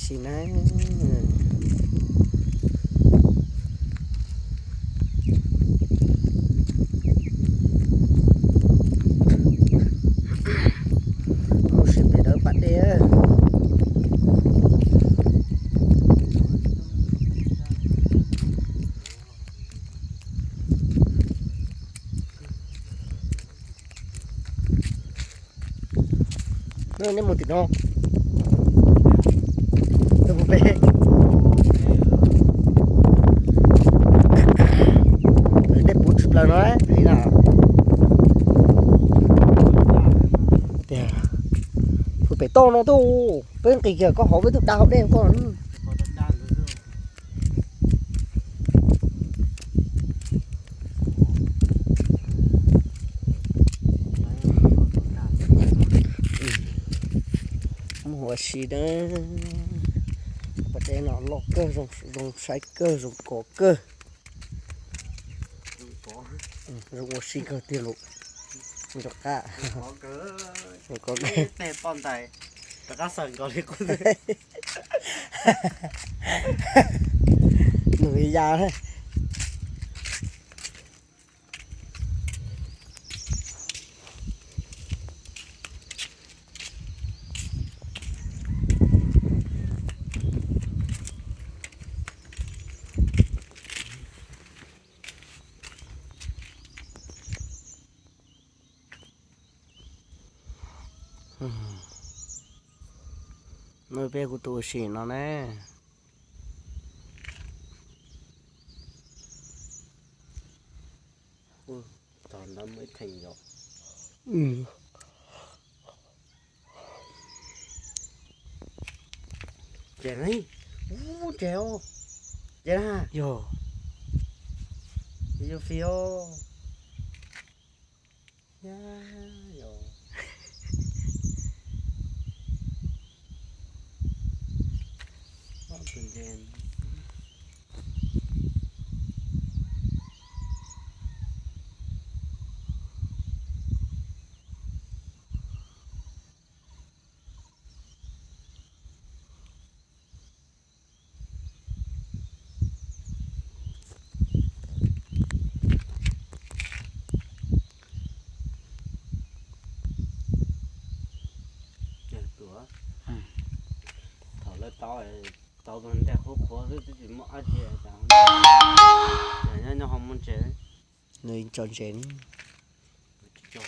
Tsis na. Mus sim pem dawm pas dej. Nej mus tim no. Mus pem, dej puv tsis plaws no na. Tias, mus pem toj no tuaj, peb nqis kiag koj hauv peb twb da hauv dej koj. Mus ua si na, pas dej no loj kawg, zoo saib kawg, zoo kov kawg. Zoo ua si kawg tiag lauj. Rov qab, zoo kov kawg. Rov qab xaws nkaus li qub. Nws ya. Nws peb kuv tus ua si no ne. Tog ntawd muaj ib theem yom. Ces ne, ub ces os, ces na, yog, yog fiv os. Thaum lawv tau, tau tus ntej qhuav qhuav xwb twb tsis muaj dab tsi, nyob nyob ho muaj ntses. Nws tso ntses, tso,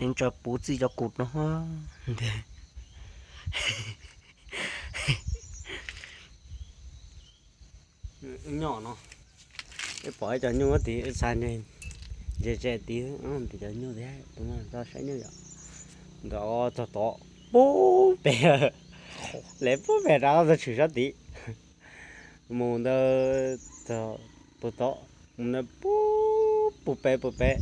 nws tso puv txij cov kus no. Nyuj no, pom ib co nyuj tid, xav ntse ntse tid, tim cov nyuj thiab, tus no tso saib nyuj yom. Ntawd txog tod, puag pem, lawv puag pem rov qab txog tshwm sab tid. Mus ntawd txog puag tod, mus ntawd puag pem puag pem,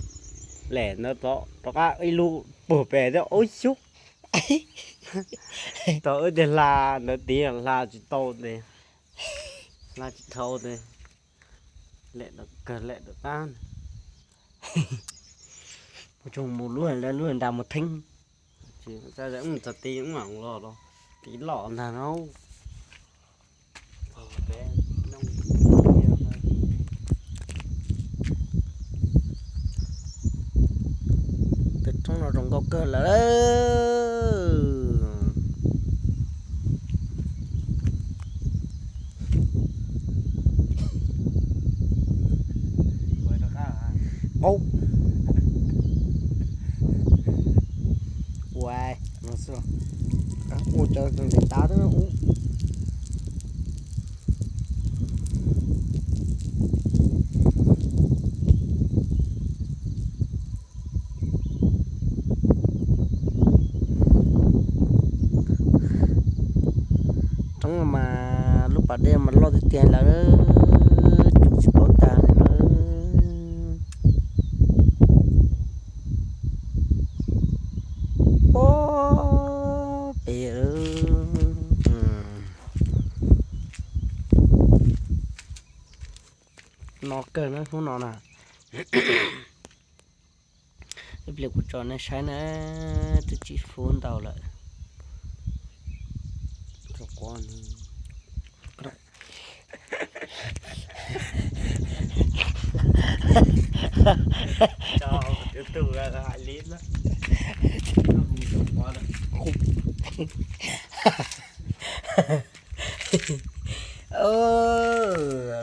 lawm ntawd tod rov qab ib lub puag pem thiab ub xyub. Tau wb tiag hla ntawd tid hla tsis tau tes, hla tsis dhau tes, lawm kawg lawm rov qab. Mus tsoog mus lub lub nra mus theeb. Txog tid ub los los, tid los ntag no. Tus roob no zoo nkauj kawg lawm. Ub, ua no xwb, ua cov ntes tav xwb ub. Roob mas lub pas dej mas loj tiag tiag lawm, cus tsis paub tag li na. Puag pem no kawg na, hnub no na, Ib pliag kuv tso nej saib na, twb tsis fuv ntau lawm.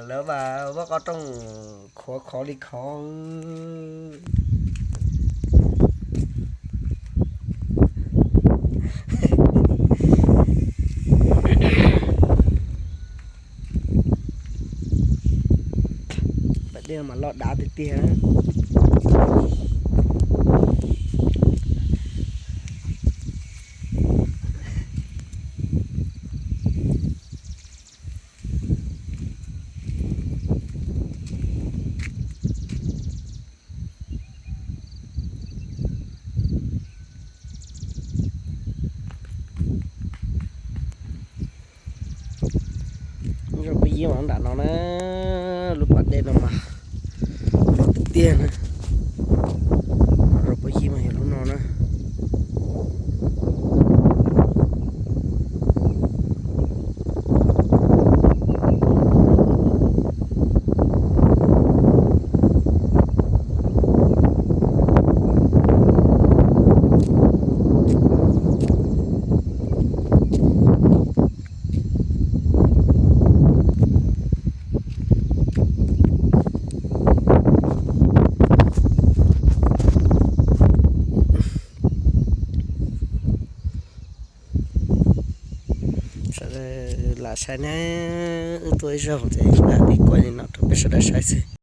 Lawv mas muab qov rooj khuav khov li khov. Pas dej mas loj dav tiag tiag. Rau peb yib mas nram no na, lub pas dej no mas loj tiag tiag na. Rau peb yib mas yog lub no na. Sawv daws lam saib na, wb tuaj ib zaug ces lam li kuaj li no rau peb sawv daws saib xwb.